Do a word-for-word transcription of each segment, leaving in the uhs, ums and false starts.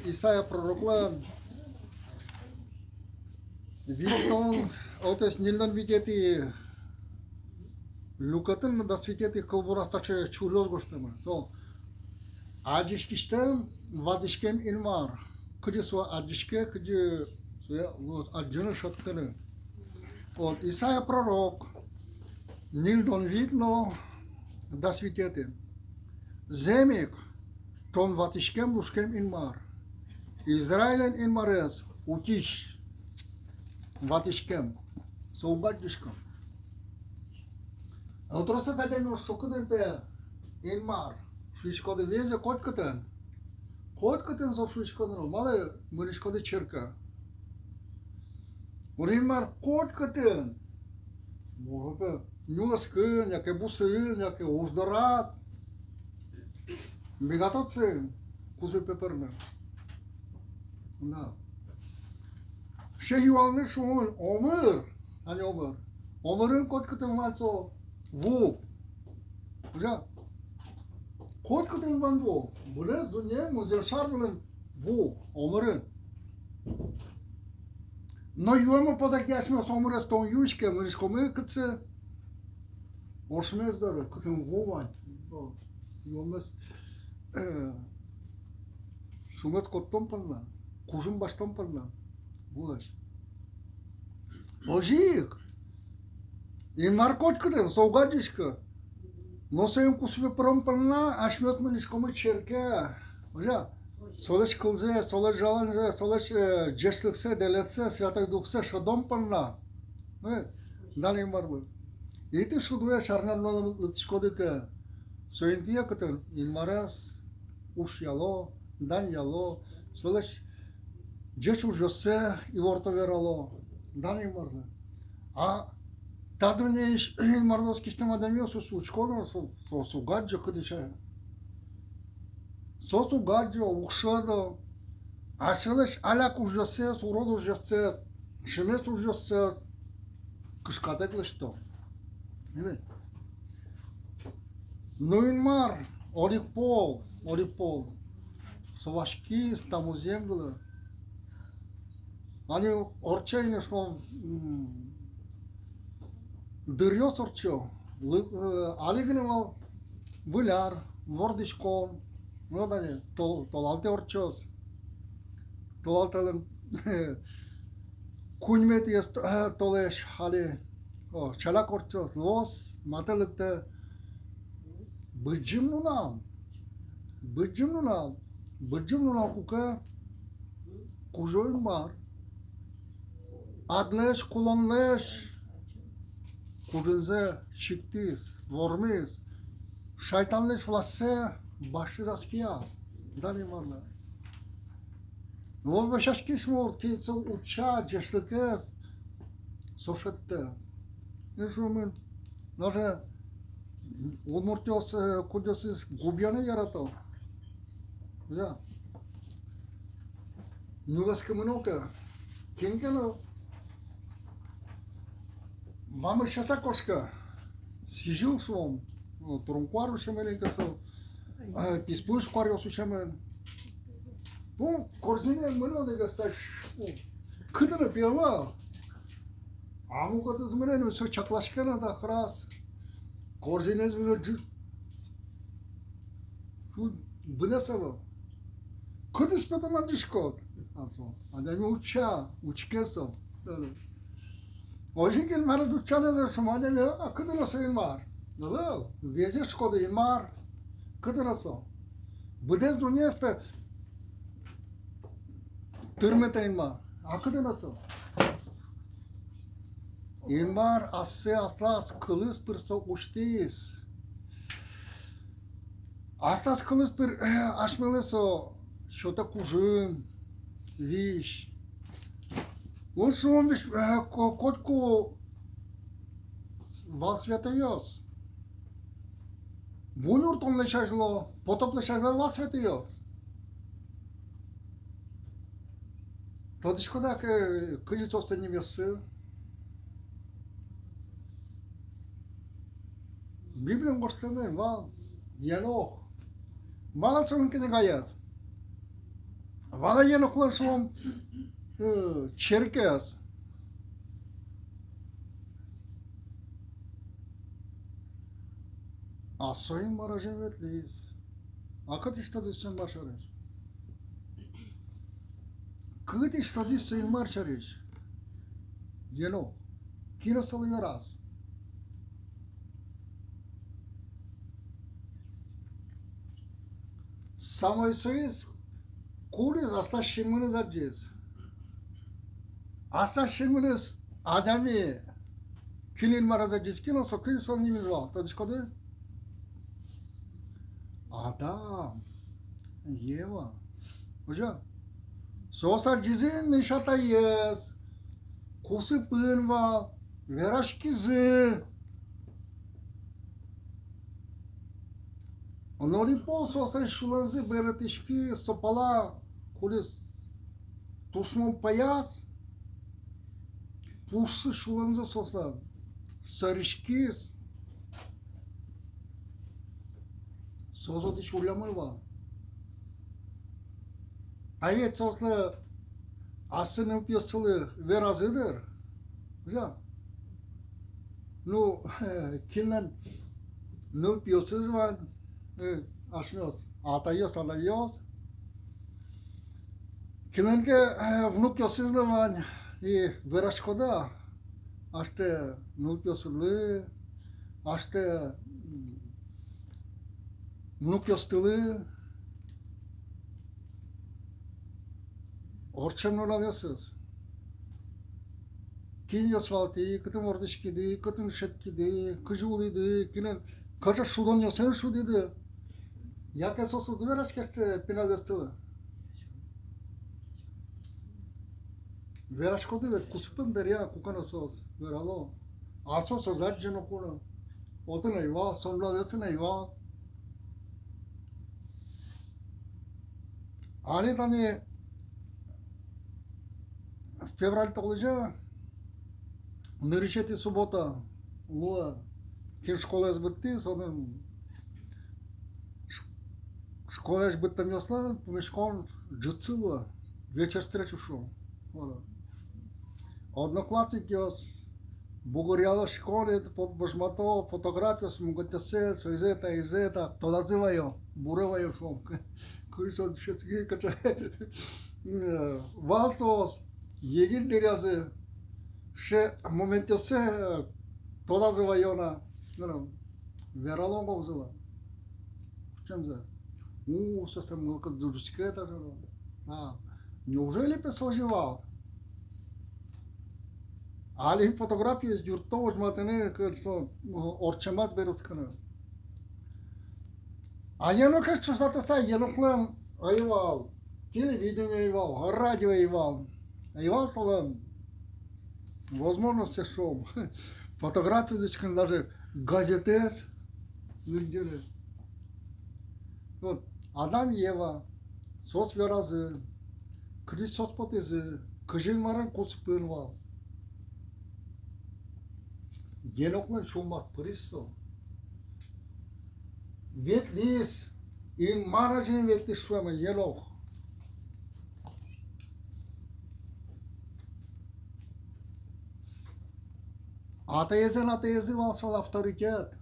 Исаия пророклэн витьтон, о, то есть ньыльдон витетӥ люкетын но дас витетӥ кылбураз таӵе чуръёс гожтэмын. Со адӟиськисьтэм ватӥськем Инмар. Кызьы со адӟиське, кызьы сое луоз адӟыны, шедьтыны. Вот, Исаия пророк, ньыльдон вить но дас витетӥ. Зэм ик, тон ватӥськем, лушкем Инмар. Израильлэн Инмарез утись ватӥськем. Со уг адӟиськы. А тросэз адями нош со кытын, пе, Инмар? Шуиськоды, везе котькытын. Котькытын со шуиськоды но, малы мынӥськоды черке? Ури Инмар котькытын. Может, пе, нюлэскын, яке бусыын, яке уж дорад. Бегатод соин кусып пырыны. Да. Сыӵе юанлы шуом, омыр, али омыр. Омырын котькытын вань со ву. Озьы-а? Котькытын вань ву. Быдэс дунне, музъем шар вылын ву, омырын. Но юэме потак асьмеос омырез тон юиське, мынӥськомы кытчы? Ошмес доры, кытын ву вань. О, юэммес, э, шумес коттон понна, кужым басьтон понна вулэсь. Озьы ик Инмар котькытын, со уг адӟиськы. Но соин кусып пырон понна асьмеос мынӥськомы черке. Озьы-а? Солэсь кылзэ, солэсь жалянзэ, солэсь, э, ӟечлыксэ, дэлетсэ, Святой Духсэ шӧдон понна. Э, дан Инмарлы. И тӥ шудоесь арнялы но лыктӥськоды ке, со интые, кытын Инмарез ушъяло, данъяло, солэсь ӟеч ужъёссэ иворто, верало. Дан Инмарлы. А та дуннеысь Инмарлы оскисьтэм адямиос, соос учко но, со, соос уг адӟо, кытысь. Соос уг адӟо, уг шӧдо. Асьсэлэсь аляк ужъёссэс, урод ужъёссэс, шимес ужъёссэс кышкатэк лэсьто. Ини. Но Инмар одӥг пол, одӥг пол со васькиз та музъем вылэ. Али ортче ини, шуом, м, дыръёс ортчо. Лы-, э, али гинэ вал Выль ар, вордӥськон, ну, тани, тол-, толалтэ ортчоз. Толалтэлэн куиньметӥез то-, э, толэзь али, о, ӵаляк ортчоз, луоз, матэ лыктэ Быдӟым нунал. Быдӟым нунал. Быдӟым нунал куке Кузё Инмар адлэсь кулонлэсь кужымзэ чигтӥз, вормиз, шайтанлэсь властьсэ басьтӥз ас кияз. Дан Инмарлы. Но вӧсяськись мурт, кин со утча ӟечлыкез, со шедьтэ. И шуэмын, даже удмуртъёс, э, кудъёсыз губияны ярато. Я. Нюлэскы мыно ке, кин ке но вамышъяса кошке. Сӥзьыл, шуом, ну, турын-куар усемын ке со, э, писпуысь куаръёс усемын. Ну, корзинаен мыно, дегасташ, ну, кытын но пиела. А мукетыз мынэ но, со чаклаське на, да, храс. Корзинаез вылэ ӝыт. Быдэс ӧвӧл. Кытысь пе тон адӟиськод? А со, адями утча, учке со. Озьы ик Инмарез утчаны, шуом, адями, а кытын со Инмар? Ӧвӧл, везьёс шуиськоды: Инмар, кытын со? Быдэс дуннеез пе тырмытэ Инмар. А кытын со? Инмар ассэ аслаз кылыз пыр со усьтӥз. Аслаз кылыз пыр, э, асьмелы со сётэ кужым, визь. Озьы шуом, визь, э, ко-, котьку вал святойёс. Ву нюртонлэсь азьло, потоплэсь азьло вал святойёс. Тодӥськод-а, э, кызьы соослэн нимъёссы? Библиын гожтэмын вал, Енох. Малы солэн книгаез? Вала Еноклэн, шуом, э, черкез. А со Инмар азьын ветлӥз. А кытысь тодӥз со Инмар сярысь? Кытысь тодӥз со Инмар сярысь Енок? Кин солы вераз? Самой соиз, кудӥз аслаз синмыныз адӟиз. Аслаз синмыныз адями, кин Инмарез адӟиз, кин со, кин солэн нимыз вал, тодӥськоды? Адам, Ева. Озьы-а? Соос адӟизы, миша, таез кусыпын вал, вераськизы. Но ӧй пол соослэн сюлэмзы берытскиз со пала, кудӥз тушмон пӧяз, пушсы сюлэмзы соослэн сӧриськиз. Соос отысь уллямын вал. А ведь соослы, аслыз нылпиослы веразы дыр. Озьы-а? Ну, кинлэн нылпиосыз вань, э, асьмеос, атайёс, анайёс. Кинлэн ке, э, внукъёсызлы вань, и вераськоды-а асьтэ нылпиосыдлы, асьтэ, м, внукъёстылы ортчем нуналъёсыз. Кинъёс вал тӥ, кытын вордӥськиды, кытын шедьтӥды, кызьы улӥды, кинэн, кыӵе шудонъёсын шудӥды. Яке соос уд вераське асьтэ пиналъёстылы? Вераськоды ведь, кусыпын дыръя куке но соос верало. А соос ӧз адӟе ноку но. Отын ӧй вал, со нуналъёсын ӧй вал. Али тани февраль толэзе, нырысетӥ суббота луэ, кин школаез быдтӥз, отын ш-, школаез быдтэмъёслэн пумиськон ӝытсы луэ, вечер встреч, шуом. Одноклассникъёс бугыръяло школаын, пот-, возьмато фотографиос, мукетъёссэ, соизэ, таизэ, та, тодазы ваё, буре ваё, шуом. Кызьы со дышетскиз, кыӵе. Э, вал соос егит дыръязы, сыӵе моментъёссэ, э, тодазы ваё на. Ну, верало ук озьы вал. Ӵемзэ. У, соослэн мылкыдзы ӝутске, та, та, та. А, неужели пе со озьы вал? Али фотографиез юртто возьматыны, кыӵе со, м, ортчемаз берытскыны. А Енокез ӵошатыса, Еноклэн ӧй вал телевидение, ӧй вал радио, ӧй вал, ӧй вал солэн возможностез, шуом, фотографиез учкыны, даже газетэз лыдӟыны. Вот, Адам, Ева, соос веразы, кытысь соос потӥзы, кызьы Инмарен кусыпын вал. Еноклэн сюлмаз пыриз со. Ветлӥз, Инмар азьын ветлӥз, шуэмын, Енок. Атаезлэн атаезлы вал солэн авторитет.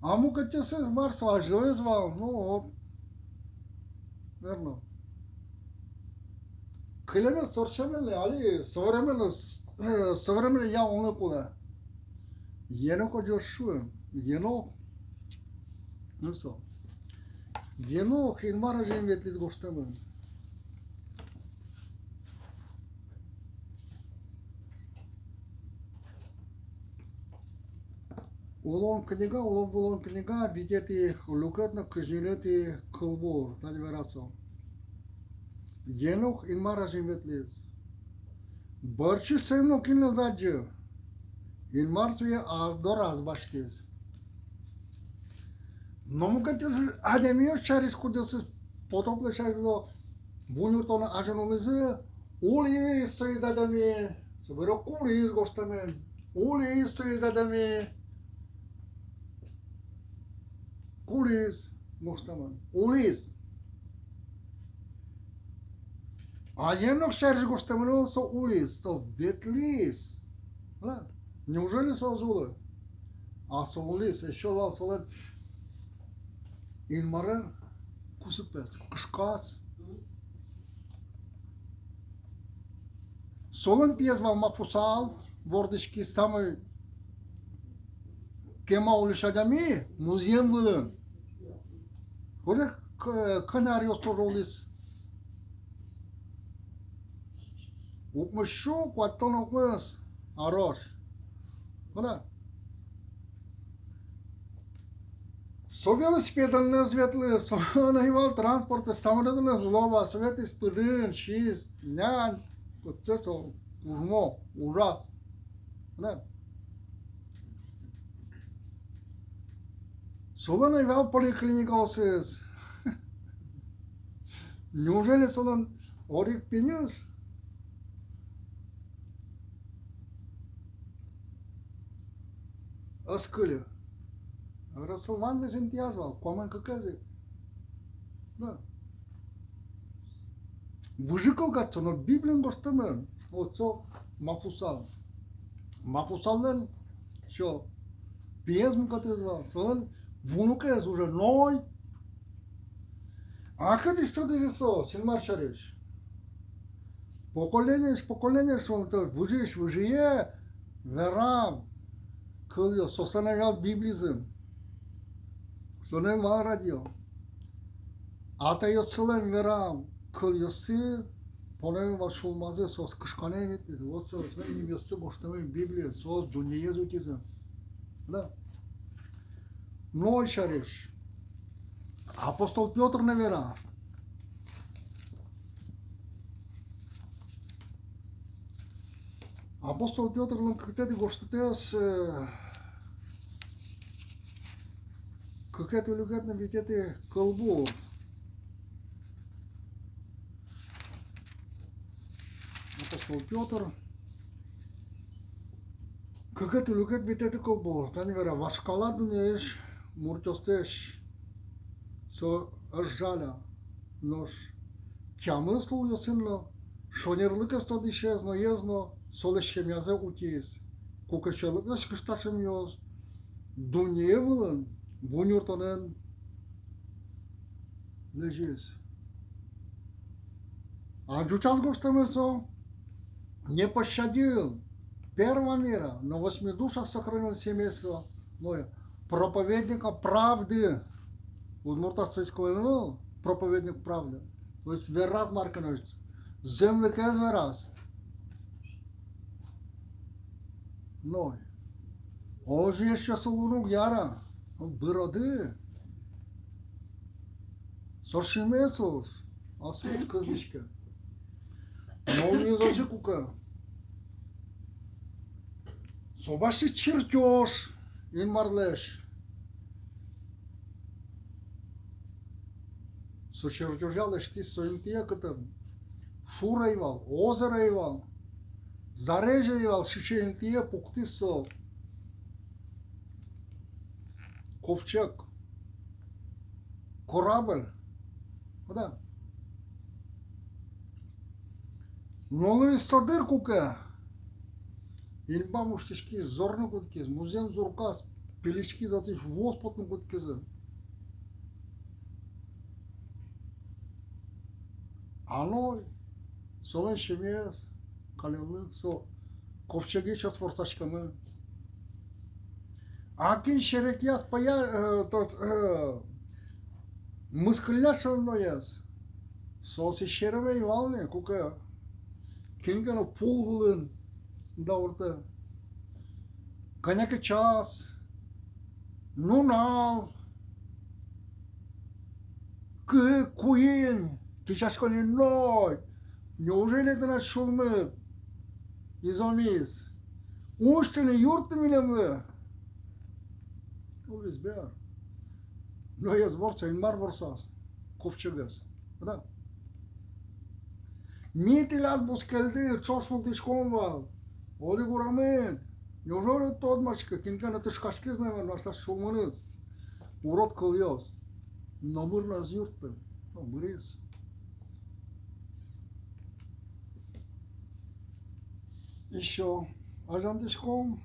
А мукетъёсыз мар со, азьлоез вал, ну, вот, верно. Кылемез, ортчемез али современной, э, современной я улыны кулэ. Енок озьы ӧз шуы, Енок. Ну со. Енок Инмар азьын ветлӥз гожтэмын. Улон книга, Улон-вылон книга, витетӥ люкет но кызь ньылетӥ кылбур, тани вераз со. Енок Инмар азьын ветлӥз. Бӧрсьы соин нокин но ӧз адӟы. Инмар сое ас дораз басьтӥз. Но мукетъёсыз адямиос сярысь, кудъёсыз потоплы сярысь но ву нюртон азьын улӥзы, улӥз соиз адями, собере кулӥз гожтэмын, улӥз соиз адями, кулӥз гожтэмын, улӥз. А енот сярысь гожтэмын: со улӥз, со ветлӥз. Ладно. Неужели со ӧз улы? А со улӥз, эшшо вал солэн Инмарен кусыпез, кышказ. Солэн пиез вал Мафусал, вордӥськиз самой кема улӥсь адями музъем вылын. Кӧня, к-, кӧня аръёс тоже улӥз? Укмыс сю куатьтон укмыс арозь. Кӧня? Со велосипедэн но ӧз ветлы, солэн ӧй вал транспортэз, самолётэн но ӧз лобы, со ветлӥз пыдын, сиз, нянь, вот со кужмо ужаз. Да. Солэн ӧй вал поликлиникаосыз. Неужели солэн одӥг пиньыз ӧз кыльы? Вера, со ваньмыз интыяз вал, куамын кыкез ик. Да. Выжыкыл кадь со, но Библиын гожтэмын, вот со Мафусал. Мафусаллэн со пиез мукетыз вал, солэн внукез уже Ной. А кытысь тодӥз со Инмар сярысь? Поколениысь поколение, шуом, то выжыысь выжые верам кылъёс, соослэн ӧй вал Библизы. Солэн ӧй вал радио. Атайёссылэн верам кылъёссы понэмын вал сюлмазы, соос кышканэн ветлӥзы. Вот соослэн нимъёссы гожтэмын Библиын, соос дуннеез утизы. Да. Ной сярысь апостол Пётр но вера. Апостол Пётрлэн кыкетӥ гожтэтэз, э, кыкетӥ люкет но витетӥ кылбур. Апостол Пётр, кыкетӥ люкет, витетӥ кылбур. Тани вера: вашкала дуннеысь муртъёслэсь со ӧз жаля, нош тямыс лулъёсын но шонерлыкез тодӥсез Ноез но солэсь семьязэ утиз, куке сьӧлыклэсь кышкасьёс дунне вылын ву нюртонэн лэзиз. А ӟучаз гожтэмын: со не пощадил первого мира, но в восьми душах сохранил семейство Ноя, проповедника правды. Удмуртаз сыӵе кыл ӧвӧл, проповедник правды. То есть вераз мар ке но, зэмлыкез вераз. Ной. Озьы эшшо со луыны уг яра. Быроды. Со шимес уз, а со уз кылзӥськы. Но луиз озьы, куке со басьтӥз чертёж Инмарлэсь. Со чертёжъя лэсьтӥз со интые, кытын шур ӧй вал, озеро ӧй вал, зарезье ӧй вал, сыӵе интые пуктӥз со ковчег, корабль. Куда? Но луиз со дыр, куке инбам усьтӥськиз, зорыны кутскиз, музъем зурказ пилиськиз, отысь вуос потыны кутскизы. А Ной, солэн семьяез, каллен со ковчегысь ӧз ворсаськемын. А кин серекъяз, пӧя, э, то есть, э, мыскылляз Ноез, соосыз серем ӧй вал ни, куке кин ке но пул вылын дауртэ. Кӧня ке час, нунал, кык, куинь кесяськон ини: Ной, неужели тынад сюлмыд изомиз? Усьты ни, юртты милемлы. Улӥз бер. Ноез ворсэ, Инмар ворсаз ковчегез. Да. Ми тӥляд бускельды ӵош вылтӥськом вал одӥг урамын. Неужели уд тодмаськы, кин ке но тышкаськиз, наверно, аслаз сюлмыныз урод кылъёс? Номыр но ӧз юртты. Номырыз. Ещё азьланьтӥськом.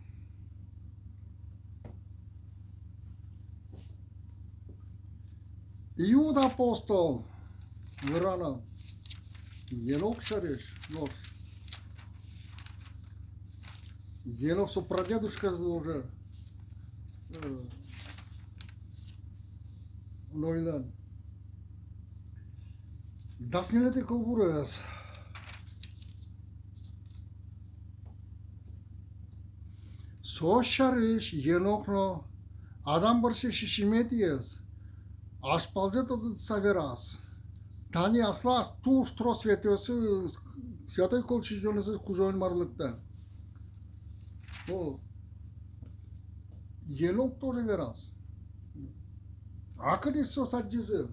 Иуда апостол вераны Енок сярысь, нош Енок со прадедушка уже, э, Нойлэн. Дас ньылетӥ кылбурез. Со сярысь Енок но, Адам бӧрсьы сизьыметӥез, азьпалзэ тодыса вераз: тани аслаз туж трос святойёсыз, святой кылсӥсьёнысыз Кузё-Инмар лыктэ. О, Енок тоже вераз. А кытысь соос адӟизы?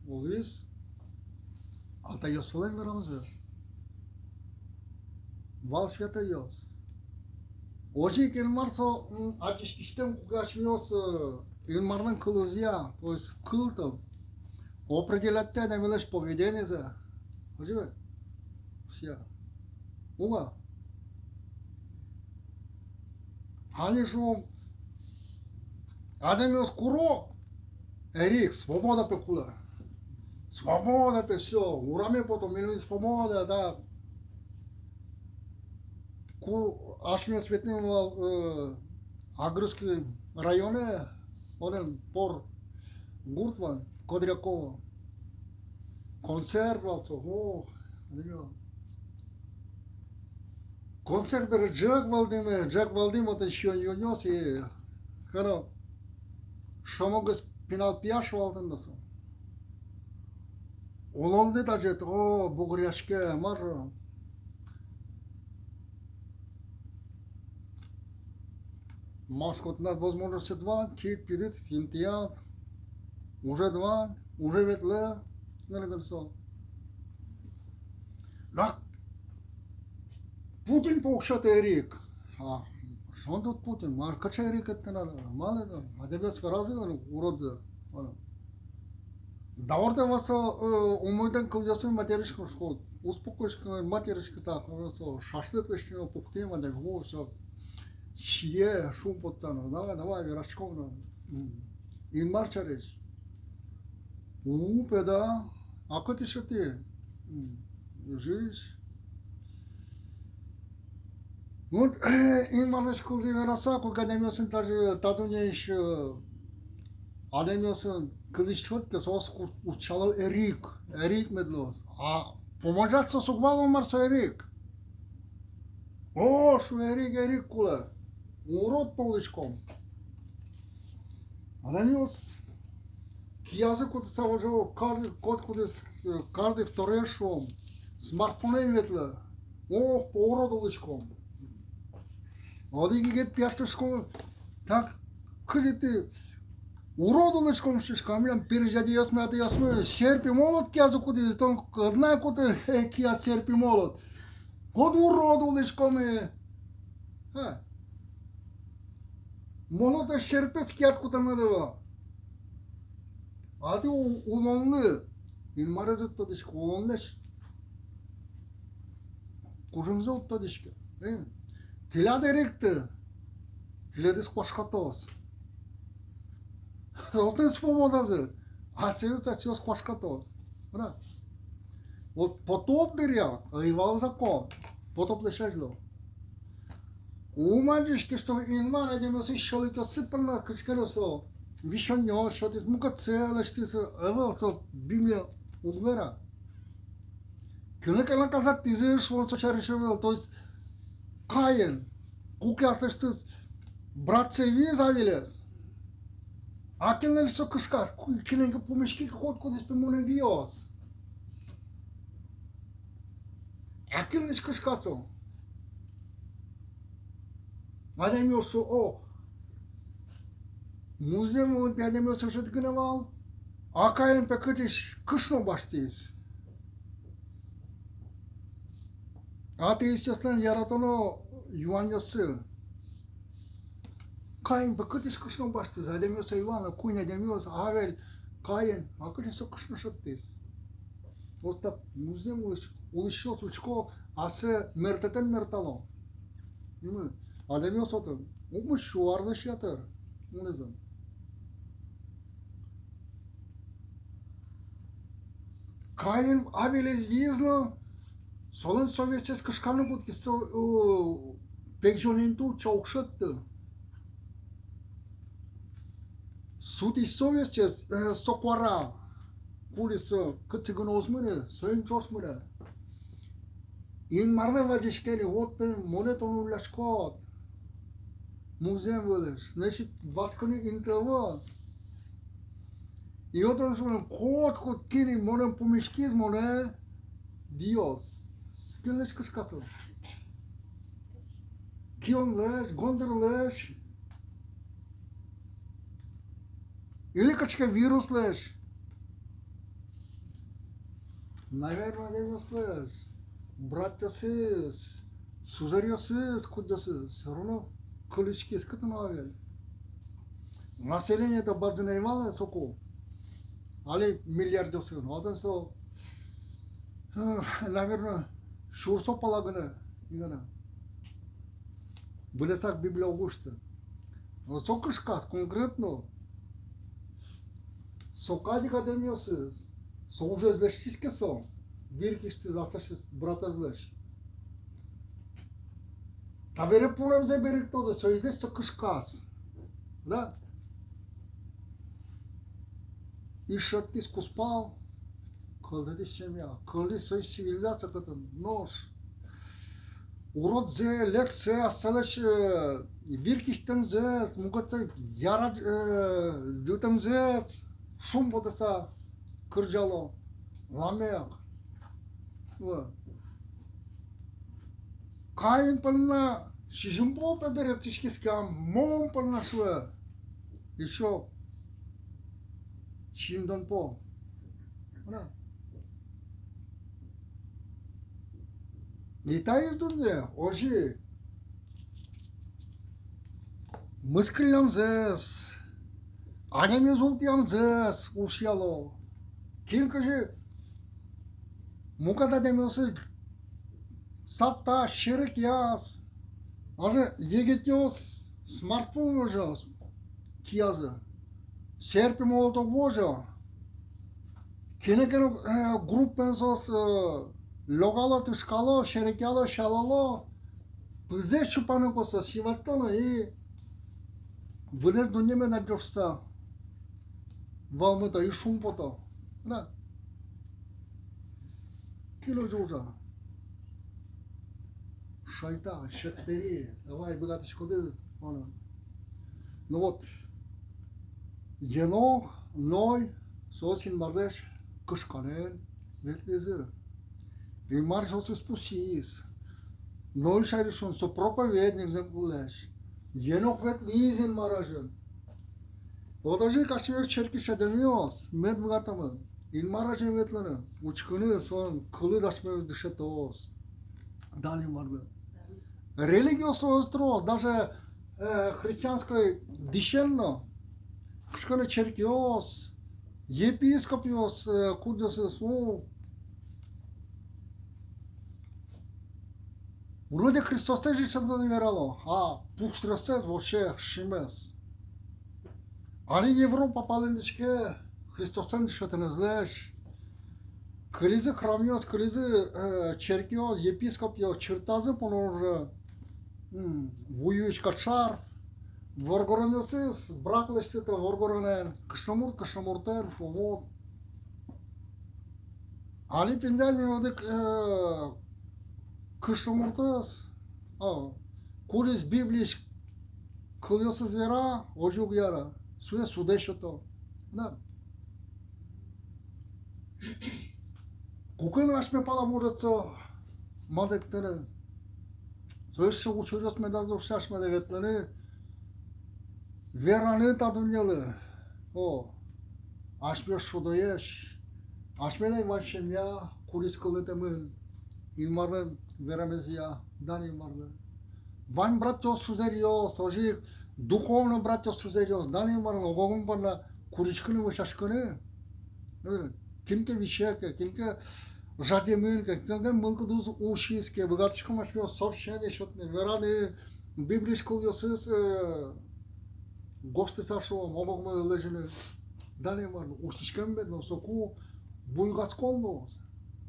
Оло весь атайёссылэн верамзы. Вал святойёс. Озьы ик Инмар со, м, адӟиськисьтэм, куке асьмеос, э, Инмарлэн кылызъя, то есть кылтом, определяйтэ адямилэсь поведенизэ. Озьы ве? Всё. Уга. Али шуом, адямиос куро, эрик, свобода пе кулэ. Свобода пе, всё, ураме потом, милем свобода, да. Ку асьмеос ветлӥм вал, э, Агрызский районэ, оло пор гурт вань, Кодряково. Концерт вал со, о, адямиос. Концерт бере ӝӧк вӧлдӥмы, ӝӧк вӧлдӥм, отын сиён-юонъёс, и кӧня шомогес пинал пияш вал отын но со. Улонды тазьы, о, бугыръяське, мар. Мар шуод, тынад возможностьёсыд вань, киыд, пидыд, интыяд. Ужед вань, уже ветлэ, ныргын со. Дак Путин пе уг сёты эрик. А, шонтуд Путин, мар, кыӵе эрикыд тынад, малы тон, адямиос веразы, уродзы. Дауртэ вал со, э, умойтэм кылъёсын материськон, шуод, успокоиськон, материськон, так, со шашлык лэсьтыны пуктӥм, адями, о, всё, сие, шумпоттано, давай, давай, вераськом на. М. Инмар сярысь. У, пе, да, а кытысь сётӥ? М, жизнь. Вот, Инмарлэсь кылзэ вераса, куке адямиосын, даже та дуннеысь, э, адямиосын кылӥсь сётэ ке, соос ку-, утчало эрик, эрик мед луоз. А помадзэ соос уг вало, мар со эрик. О, шуо, эрик, эрик кулэ. Урод пе улӥськом. Адямиос киязы кутыса, уже кар-, котькудӥз, э, каждый второй, шуом, смартфонэн ветлэ. Ох, урод улӥськом. Одӥг егит пияш, шуиськом, так, кызьы тӥ урод улӥськом, шуиськом, милям пересь дядяосмы, атаосмы серп и молот киязы кутӥзы, тон одна кутэ, э, кияд серп и молот. Кот урод улӥськом, э. Ха. Молотэз, серпез кияд кутэмед ӧвӧл. А тӥ у-, улонлы Инмарез уд тодӥськы, улонлэсь кужымзэ уд тодӥськы. Э? Тӥляд эрикты тӥледыз куашкатоз. Соослэн свободазы асьсэос, асьсэос куашкатоз. Мар-а? Вот потоп дыръя ӧй вал закон. Потоплэсь азьло. Ум адӟиське, что Инмар адямиослэсь сьӧлыкъёссы понна кыӵе ке но со висёнъёс сётӥз, мукетсэ лэсьтӥз, ӧвӧл, со Библия уг вера. Кинэ ке наказать каризы, шуом, со сярысь ӧвӧл, то есть Каин, куке аслэсьтыз братсэ вииз, Авелез. А кинлэсь со кышказ, ку-, кинлэн ке пумиське ке, котькудӥз пе монэ виёз. А кинлэсь кышказ со? Адямиос, о, музъем вылын пе адямиос ӧжыт гинэ вал, а Каин пе кытысь кышно басьтӥз. Атеистъёслэн яратоно юанъёссы. Каин пе кытысь кышно басьтӥз, адямиос ӧй вал на, куинь адямиос, Авель, Каин, а кытысь со кышно шедьтӥз? Вот так музъем улӥсь-, улӥсьёс учко, ассэ мертэтэн мертало. Адямиос отын укмыс сю арлэсь ятыр мынӥзы. Каин Авелез вииз но, солэн совестез кышканы кутскиз, со, э, пегӟонэн ту чокшетты. Сутӥз совестез, э, со куара, кулӥз со, кытчы гинэ уз мынэ, соин ӵош мынэ. Инмарлы вазиське ни: вот, пе, монэ тон улляськод музъем вылысь, значит, ватскыны инты ӧвӧл. И отын шуэ: котькуд, кин ини монэн пумиськиз, монэ виёз. Кинлэсь кышказ со? Кионлэсь, гондырлэсь? Или кыӵе ке вируслэсь? Наверно, вируслэсь. Братъёсыз, сузэръёсыз, кудъёсыз всё равно кылӥськиз, кытын Авель. Население-то бадӟым ӧй вал соку. Али миллиардъёсын. Отын со, э, наверно, сюрсо пала гинэ, гинэ. Быдэсак Библия уг усьты. Но со кышказ конкретно. Со кадь ик адямиосыз. Со ужез лэсьтӥз ке со, вир кисьтӥз аслэсьтыз братэзлэсь. Табере пунэмзэ берыктозы, со излэсь со кышказ. Да? И шедьтӥз кузпал, кылдытӥз семья, кылдытӥз со цивилизация, кытын нош уродзэ, лексэ, асьсэлэсь, э, вир кисьтэмзэс, мукетсэ яратэмзэс шумпотыса кырӟало Ламех. Каин понна сизьым пол, пе, берыктӥськиз ке, а мон понна, шуэ, ещё сизьымдон пол. Мынам. И таиз дунне озьы мыскыллямзэс, адямиез ултӥямзэс ушъяло. Кин кызьы мукет адямиосыз садтаз, серекъяз, озьы егитъёс смартфон возё киязы, серпе, молоток возё. Кинэ ке но, э, группаен соос, э, лёгало, тышкало, серекъяло, сялало, пызэ сюпаны косо, сиватьтоно и быдэс дуннеме адӟо шуса вӧлмыто и шумпото. Да. Кин озьы ужа? Шайтан, сектари. Давай, быгатӥськоды, мон. Ну вот, Енох, Ной, соос Инмарлэсь кышканэн ветлӥзы. Инмар соосыз пусйиз. Ной шаерысь шуом, со проповедник зэмлэсь. Енох ветлӥз Инмар азьын. Вот озьы ик асьмеос, черкысь адямиос, мед быгатомы Инмар азьын ветлыны, учкыны, солэн кылыз асьмеос дышетоз. Дан Инмарлы. Религиос соос трос, даже, э, христианской дӥсен но, кышкано черкъёс, епископъёс, э, кудъёсыз, ну, вроде Христослэсь дышетонзэс верало, а пуштросэз вообще шимес. Али Европа палэнтӥське Христослэн дышетонэзлэсь. Кылизы храмъёс, кылизы, э, черкъёс, епископъёс, чыртазы понна уже, м, вуюись кадь шарф. Воргоронъёсыз брак лэсьтыто воргоронэн, кышномурт кышномуртэн, шуо. Али пиндаля одӥг, э, кышномуртэз, а, кудӥз Библиысь кылъёсыз вера, озьы уг яра, сое судэ сёто. Да. Куке но асьме пала мужецо матэктыны, со эшшо учыръёс медаз луы асьмелы ветлыны, вераны та дуннелы. О, асьмеос шудоесь, асьмелэн вань семья, кудӥз кылдытэмын Инмарлэн верамезъя, дан Инмарлы. Вань братъёс, сузэръёс, озьы ик духовно братъёс, сузэръёс, дан Инмарлы, ог-огмы понна куриськыны, вӧсяськыны. Кин ке висе ке, кин ке жадемын ке, кин ке мылкыдыз усиз ке, быгатӥськом асьмеос сообщение сётыны, вераны, Библиысь кылъёсыз, э, гожтыса шуом, ог-огмылы лэзьыны. Дан Инмарлы, усьтӥськем мед луоз, соку буйгатскон луоз.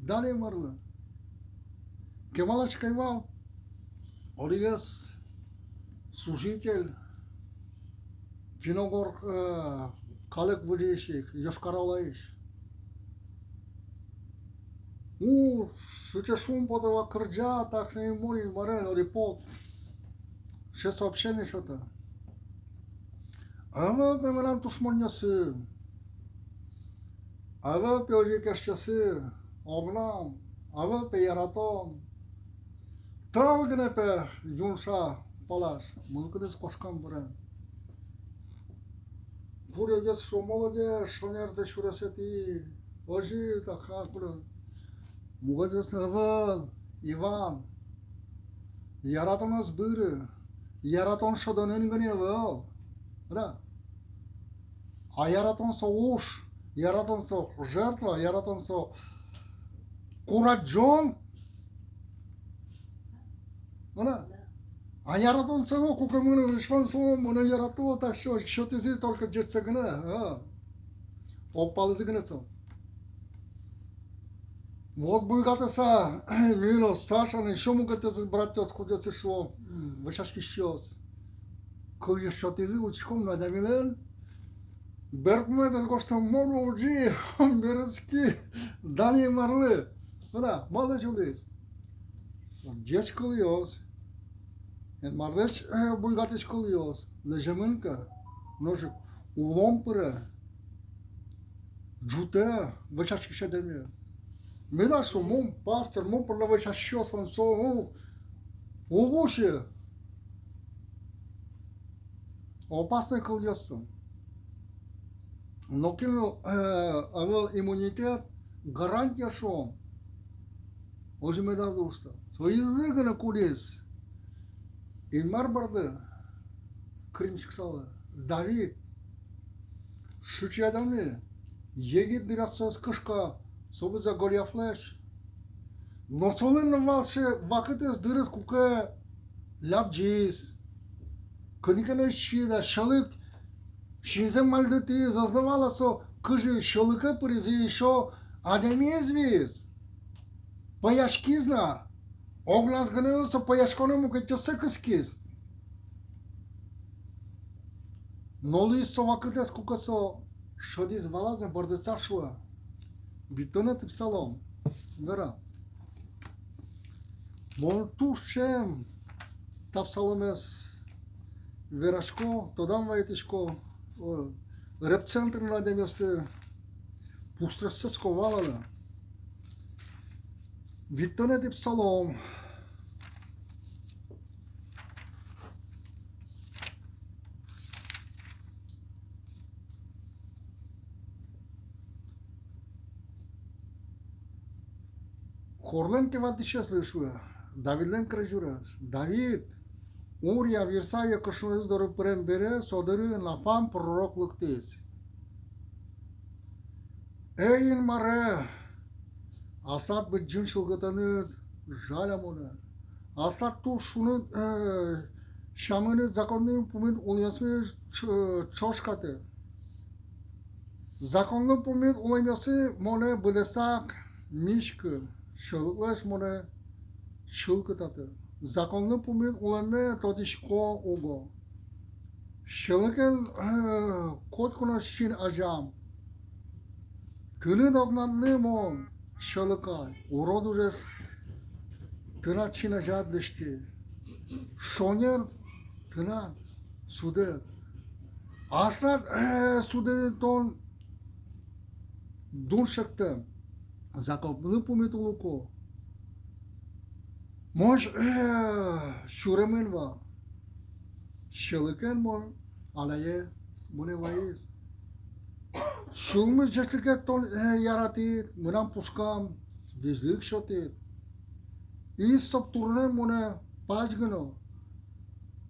Дан Инмарлы. Кемалась ке вал одӥгез служитель, финн-угор, э, калык выжыысь ик, Йошкар-Олаысь. У, сыӵе шумпотэ вал кырӟа, так со и мон Инмарен, одӥг пол сыӵе сообщение сётэ. Ӧвӧл пе мынам тушмонъёсы, ӧвӧл пе озьы ик эшъёсы, огнам, ӧвӧл пе яратон. Тӧл гинэ пе юнша палась, мылкыдыз кошкам быре. Куреӟез шуо: молодец, шонер тӥ сюресэтӥ, озьы-а, так-а, куре. Мугезъёс: ӧвӧл, Иван, яратонэз быры, яратон шӧдонэн гинэ ӧвӧл. Да. А яратон со уж, яратон со жертва, яратон со курадӟон. Ӧвӧл-а? А яратон со, ну, куке мынэ, ваньмыз со монэ ярато, так что сётӥзы только ӟечсэ гинэ, а. Огпалызы гинэ со. Вот буйгатыса, милемлы Саша но ещё мукетъёсыз, братъёс, кудъёсыз шуо, м, вӧсяськисьёс. Кылъёс сётӥзы, учком на адямилэн берпуметэз гожтэмын, мон озьы ик берытски, дан Инмарлы. Ӧвӧл-а, малы озьы луиз? Ӟеч кылъёс, Инмарлэсь, э, буйгатӥсь кылъёс лэземын ке, нош ик улон пыре, ӝутэ вӧсяськись адямиез. Меда шуо, мон пастор, мон понна вӧсяськисьёс вань, со, ну, уг усьы. Опасной кылъёс со. Нокинлы, э, ӧвӧл иммунитет, гарантия шуом. Озьы медаз луы шуса. Соизлы гинэ кудӥз Инмар борды кырмиськысалэ. Давид, сыӵе адями, егит дыръя сое кышка, со быдӟа Голиафлэсь. Но солэн но вал сыӵе вакытэз, дырыз, куке лябӟиз, кӧня ке но чида, сьӧлык синзэ мальдытӥз, ӧз но вала со, кызьы сьӧлыке пыриз, ещё адямиез вииз. Пӧяськиз на, огназ гинэ ӧвӧл, со пӧяськонэ мукетъёссэ кыскиз. Но луиз со вакытэз, куке со шӧдӥз, валаз но, бӧрдыса шуэ. Витьтонэтӥ псалом. Вера. Мон туж ӵем та псаломез верасько, тодам вайытӥсько, о, репцентрын адямиослы пуштросэз ке валало. Витьтонэтӥ псалом. Хорлэн кивалтӥсезлы шуэ, Давидлэн крезьгурез. Давид, Урия, Вирсавия кышноез доры пырем бере, со доры Нафан пророк лыктӥз. Эй, Инмаре, аслад быдӟым чылкытэныд жаля монэ. Аслад туж шуныт, э, сямыныд законлы пумит улэмме ч-, ӵошкаты. Законлы пумит улэмъёсы монэ быдэсак миськы, сьӧлыклэсь монэ чылкытаты. Законлы пумит улэмме тодӥсько уго. Сьӧлыкен, э, котьку но син азям. Тыныд огнадлы мон сьӧлыкай, урод ужез тынад син азяд лэсьтӥ. Шонер тынад судэд. Аслад, э, судэд тон дун шектэм, законлы пумит улыку. Мон, э, сюремын вал. Сьӧлыкен мон анае мынэ вайиз. Сюлмысь ӟечлыкед тон, э, яратӥд, мынам пушкам визьлык сётӥд. Иссоп турынэн монэ пазьгы но,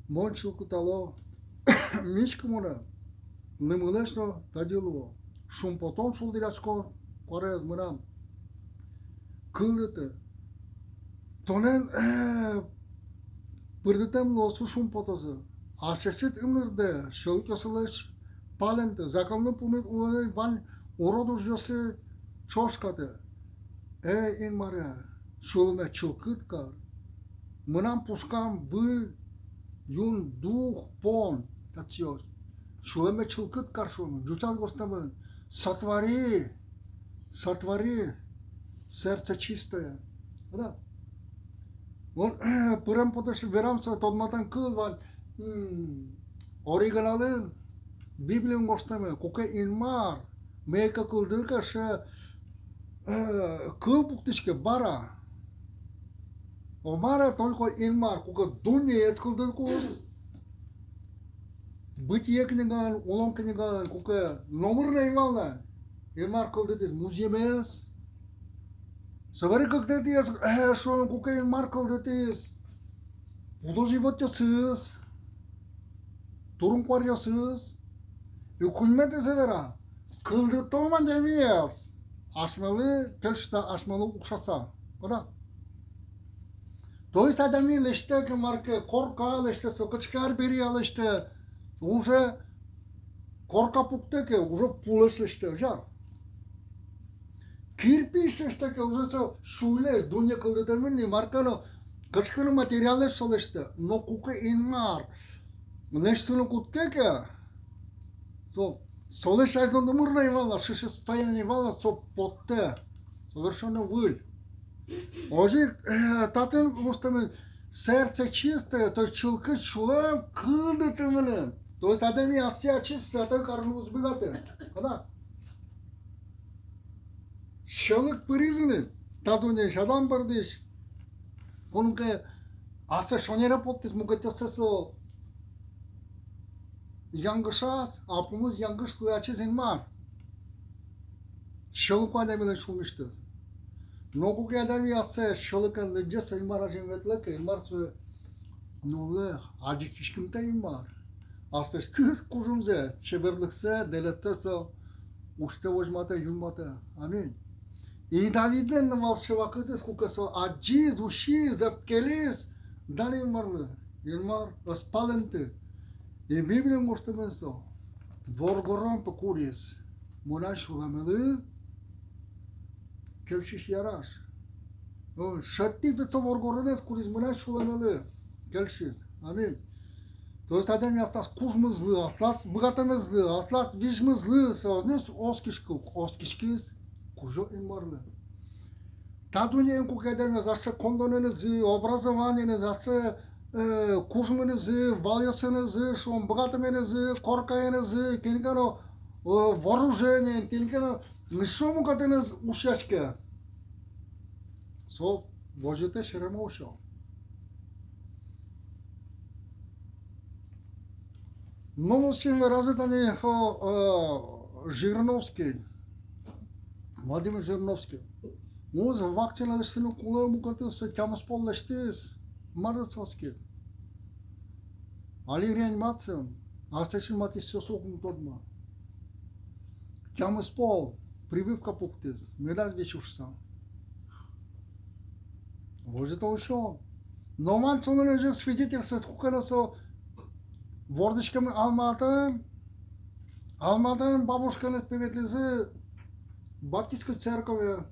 мон чылкытало. Миськы монэ, лымылэсь но тӧдьы луо. Шумпотон, шулдыръяськон куараез мынам кылдытэ. Тонэн, э, Пырдытэм луоз, шумпотозы. Асьсэдыз ымнырдэ сьӧлыкъёсылэсь палэнты, законлы пумит улонлэн вань урод ужъёсыз ӵош катэ. Эй, Инмаре, сюлэме чылкыт кар. Мынам пушкам выль юн дух пон, татчыозь. Сюлэме чылкыт кар, шуом, ӟучаз гожтэмын: сотвори, сотвори сердце чистое. Да. Вот, пырем потӥз верам, со тодматон кыл вань, м, оригиналын, Библиын гожтэмын, куке Инмар мае ке кылдытэ ке, сыӵе, э, кыл пуктӥське бара. О, бара только Инмар, куке дуннеез кылдытӥз. Бытие книгаын, Улон книгаын, куке номыр но ӧй вал на, Инмар кылдытӥз музъемез. Собере кыктэтӥез, э, шуом, куке Инмар кылдытӥз пудо-животъёсыз, турын-куаръёсыз. И куиньметӥзэ вера: кылдытом адямиез асьмелы кельшыса, асьмелы укшаса. О да. То есть адями лэсьтэ ке мар ке, корка лэсьтэ, со кыӵе ке арберия лэсьтэ, уже корка пуктэ ке, уже пулэсь лэсьтэ, озьы-а? Кирпич лэсьтэ ке, уже со сюйлэсь, дунне кылдытэмын ни, мар ке но, кыӵе ке но материалэсь со лэсьтэ. Но куке Инмар лэсьтыны кутске ке, со, солэсь азьло номыр но ӧй вал на, сыӵе состояние ӧй вал на, со поттэ, совершенно выль. Озьы ик, э, татын гожтэмын: сердце чистое, то есть чылкыт сюлэм кылдытэмын. То есть адями асьсэ ачиз святой карыны уз быгаты. О да. Сьӧлык пыриз ини та дуннеысь, Адам бордысь. Куке ассэ шонере поттӥз, мукетъёссэ со янгышаз, а пумыз янгыш луэ ачиз Инмар. Сьӧлыко адямилэн сюлмысьтыз. Но куке адями ассэ сьӧлыкен лыдӟе, со Инмар азьын ветлэ ке, Инмар сое нуллэ, адӟиськымтэ Инмар. Аслэсьтыз кужымзэ, чеберлыксэ, дэлетсэ со усьтэ, возьматэ, юнматэ. Аминь. И Давидлэн но вал сыӵе вакытыз, куке со адӟиз, усиз, ӧпкелиз, дан Инмарлы, Инмар ӧз палэнты. И Библиын гожтэмын со: воргорон пе куриз мынам сюлэмелы кельшись яраш. О, шедьтӥз пе со воргоронэз, куриз мынам сюлэмелы кельшись. Аминь. То есть адями аслаз кужмызлы, аслаз быгатэмезлы, аслаз визьмызлы со ӧз ни оскиськы, оскиськиз Кузё Инмарлы. Та дуннеын куке адямиос асьсэ коньдонэнызы, образованиенызы, асьсэ, э, кужмынызы, валъёсынызы, шуом, быгатэменызы, коркаенызы, кин ке но, э, вооружениен, кин ке но, м, шуом, мукетэныз ушъяське, со возьытэ серема усё. Но вот син веразы тани, о, э, Жириновский, Владимир Жириновский. Мон вакцина лэсьтыны кулэ мукетыз, со тямыс пол лэсьтӥз, мар со оскиз. Али реанимациын, аслэсьтыз матысь со сокем тодма. Тямыс пол прививка пуктӥз, медаз висьы шуыса. Возьыто усё. Но вань солэн озьы ик свидетельствоез, куке но со вордӥськемын Алматаын, Алматаын бабушкаеныз пе ветлӥзы баптистской церкове.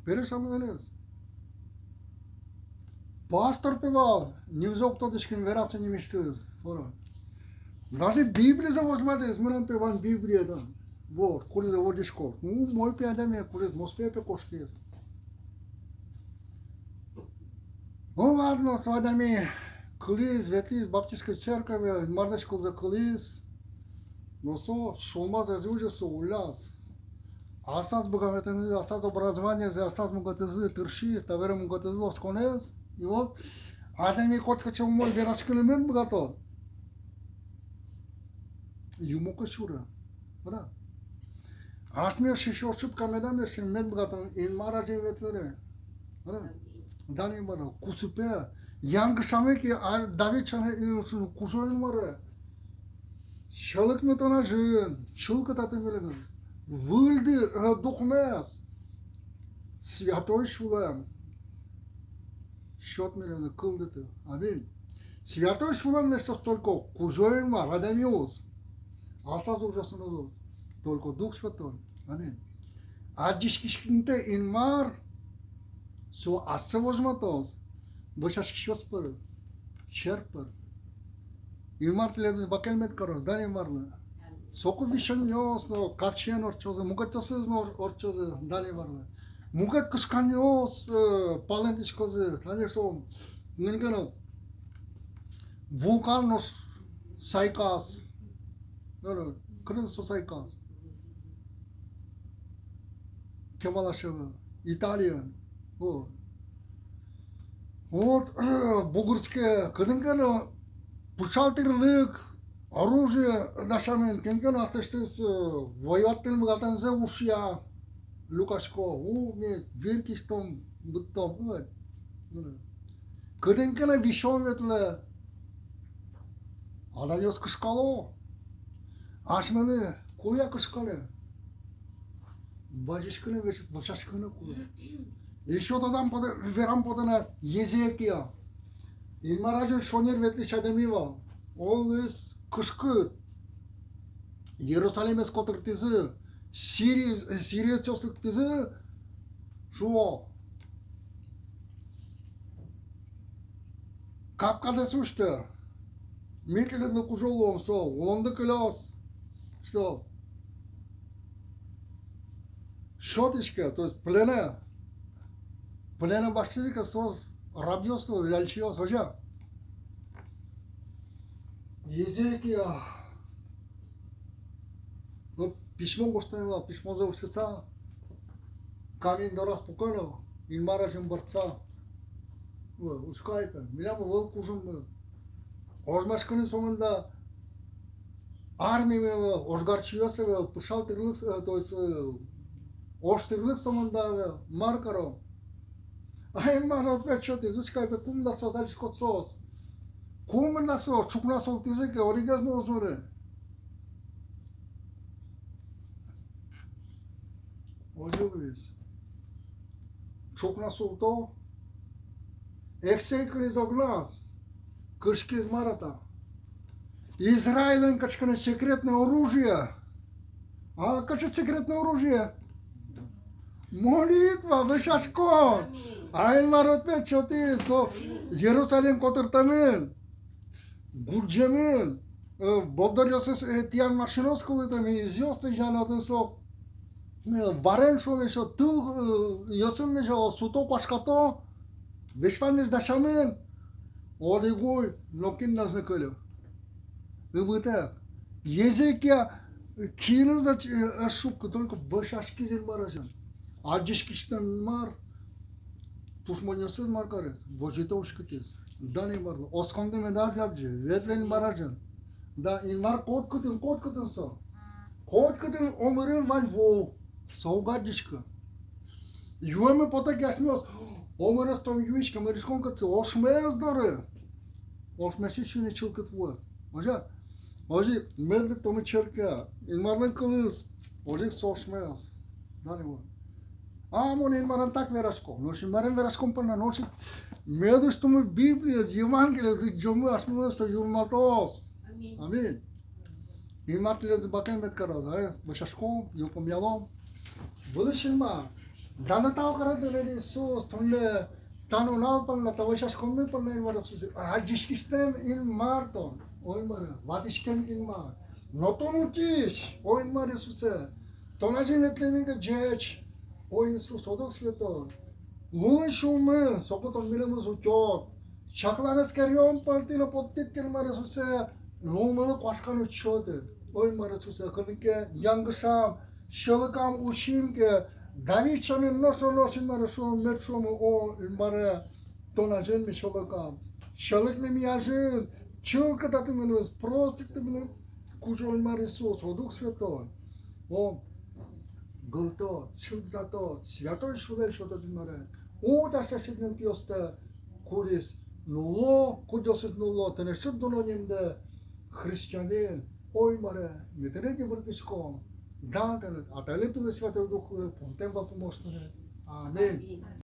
Пересьмемыныз. Пастор пе вал, нимзэ уг тодӥськы ни, вераса нимысьтыз. Даже Библизэ возьматӥз, мынам пе вань Библия, да. Вот, кудӥзэ возисько. Ну, умой пе адями, кудӥз Москвае пе кошкиз. Ну ладно, со адями кылиз, ветлӥз баптистской церкове, Инмарлэсь кылзэ кылиз. Но со сюлмаз ӧз уже, со улляз. Аслаз быгатэмезлы, аслаз образованиезлы, аслаз мукетызлы тыршиз, табере мукетызлы осконэз. И вот адями котькыӵе умой вераськыны мед быгатоз, юмо ке сюре. Правда? Асьмеос сыӵе ошибка медам лэсьтэ, мед быгатом Инмар азьын ветлыны. Правда? Дан Инмарлы, кусыпе. Янгышамы ке, а, Давид сяна, и шуэ: Кузё Инмаре, сьӧлыкмы тон азьын, чылкытаты милемыз, выльды, э, духмес, святой сюлэм, Сёт милемлы, кылдыты. Аминь. Святой Сюлэмлэсь соос только Кузё-Инмар, адямиос. Аслаз ужъёсын ӧвӧл, только Дух Святой. Аминь. Адӟиськисьтэм Инмар, со ассэ возьматоз вӧсяськисьёс пыр, черк пыр. Инмар тӥледыз бакель мед кароз, дан Инмарлы. Соку висёнъёс но капчиен ортчозы, мукетъёсыз но ор-, ортчозы, дан Инмарлы. Мукет кышканъёс, э, палэнтӥськозы, тани со, нин ке но, вулкан но сайказ. Э, кытын со сайказ? Кемалась ӧвӧл. Италиын. Вот. Вот, бугырске, кытын ке но пыӵал тӥрлык, оружие дасямын, кин ке но аслэсьтыз, э, воевать карыны быгатэмзэ ушъя, люкасько, у, ми вир кисьтом, быдтом, ой. Кытын ке но висён ветлэ, адямиос кышкало. Асьмелы кулэ-а кышканы? Вазиськыны, вӧсь-, вӧсяськыны кулэ. Ещё тодам потэ, верам потэ на, Езекия. Инмар азьын шонер ветлӥсь адями вал. Оло, луиз кышкыт. Иерусалимез котыртӥзы, сири-, сириецъёс лыктӥзы, шуо: капкадэс усьты, ми тӥледлы кузё луом, со улонды кылёз, со сётӥське, то есть пленэ, пленэ басьтӥське соос, рабъёс, ляльчиос, озьы-а? Езекия. Ну, письмо гожтэмын вал, письмозэ усьтыса, камень дораз пуке но, Инмар азьын бӧрдыса. Ой, учко ай, пе, милям ӧвӧл кужыммы. Ожмаськыны сомында армиямы ӧвӧл, ожгарчиос ӧвӧл, пыӵал тӥрлык, э, то есть, э, ож тӥрлык сомында ӧвӧл, мар каром? А Инмар ответ сётӥз, учко ай, пе, кумында соос адӟиськод соос. Кумында соос, ӵукна султӥзы ке, одӥгез но уз выры. Озьы луиз. Ӵукна султо. Эксэй кылиз огназ. Кышкиз, мар-а та. Израильлэн кыӵе ке но секретное оружие. А кыӵе секретное оружие? Молитва, вӧсяськон. Аминь. А Инмар ответ сётӥз, со Иерусалим котыртэмын, гудӟемын, э, борддоръёсыз, э, тӥян машинаос кылдытэмын, изъёс тӥян отын со, э, варен, шуом, ещё тыл, э, ёсын ещё суто, куашкато, весь ваньмыз дасямын, одӥг уй, нокин но ӧз ни кыльы. Ыбытэк. Езекия киныз но, э, ӧз шуккы, только вӧсяськиз Инмар азьын. Адӟиськисьтэм Инмар тушмонъёсыз мар кариз? Возьыто, уськытӥз. Дан Инмарлы. Осконды медаз лябӟы, ветлэ Инмар азьын. Да, Инмар котькытын, котькытын со. Котькытын омырын вань ву. Со уг адӟиськы. Юэме потэ ке асьмеос, омырез тон юиське, мыриськом кытчы? Ошмес доры. Ошмесысь сиыны чылкыт вуэз. Озьы, озьы мед лыктомы черке, Инмарлэн кылыз, озьы ик со ошмес. Дан Инмарлы. А мон Инмарен так верасько. Нош Инмарен вераськон понна, нош ик мед усьтомы Библиез, Евангелиез, лыдӟомы, асьмемыз со юнматоз. Аминь. Аминь. Инмар тӥледыз бакель мед кароз, а? Вӧсяськом, йылпумъялом. Вылысь Инмар, дан но тау каро тыныд, Иисус, туннэ та нунал понна, та вӧсяськонмы понна, Инмар Иисусэ. Адӟиськисьтэм Инмар тон, ой, Инмаре, ватӥськем Инмар. Но тон утись, ой, Инмар Иисусэ. Тон азьын ветлэммы ке ӟеч, ой, Иисус, о Дух Святой. Лулын-сюлмын, соку тон милемыз утёд. Чаклан, эскерон пӧлтӥ но поттӥд ке, Инмар Иисусэ, лулмылы куашкан уд сёты. Ой, Инмар Иисусэ, кытын ке янгышам, сьӧлыкам усим ке, Давид сямен нош но нош, Инмаре, шуом, мед шуомы: о Инмаре, тон азьын ми сьӧлыкам. Сьӧлыкмы ми азьын, чылкытаты милемыз, проститы милемыз, Кузё, Инмар Иисус, о Дух Святой. О, гылтод, чылкытатод, Святой Сюлэм сётод, Инмаре. Утяськод асьсэ нылпиостэ, кудӥз нулло, кудъёсыз нулло тынэсьтыд дуно нимдэ, христианин. Ой, Инмаре, ми тыныд йыбырттӥськом. Дан тыныд, Атайлы, Пилы, Святой Духлы, пумтэм вапумъёс тыныд. Аминь. Аминь.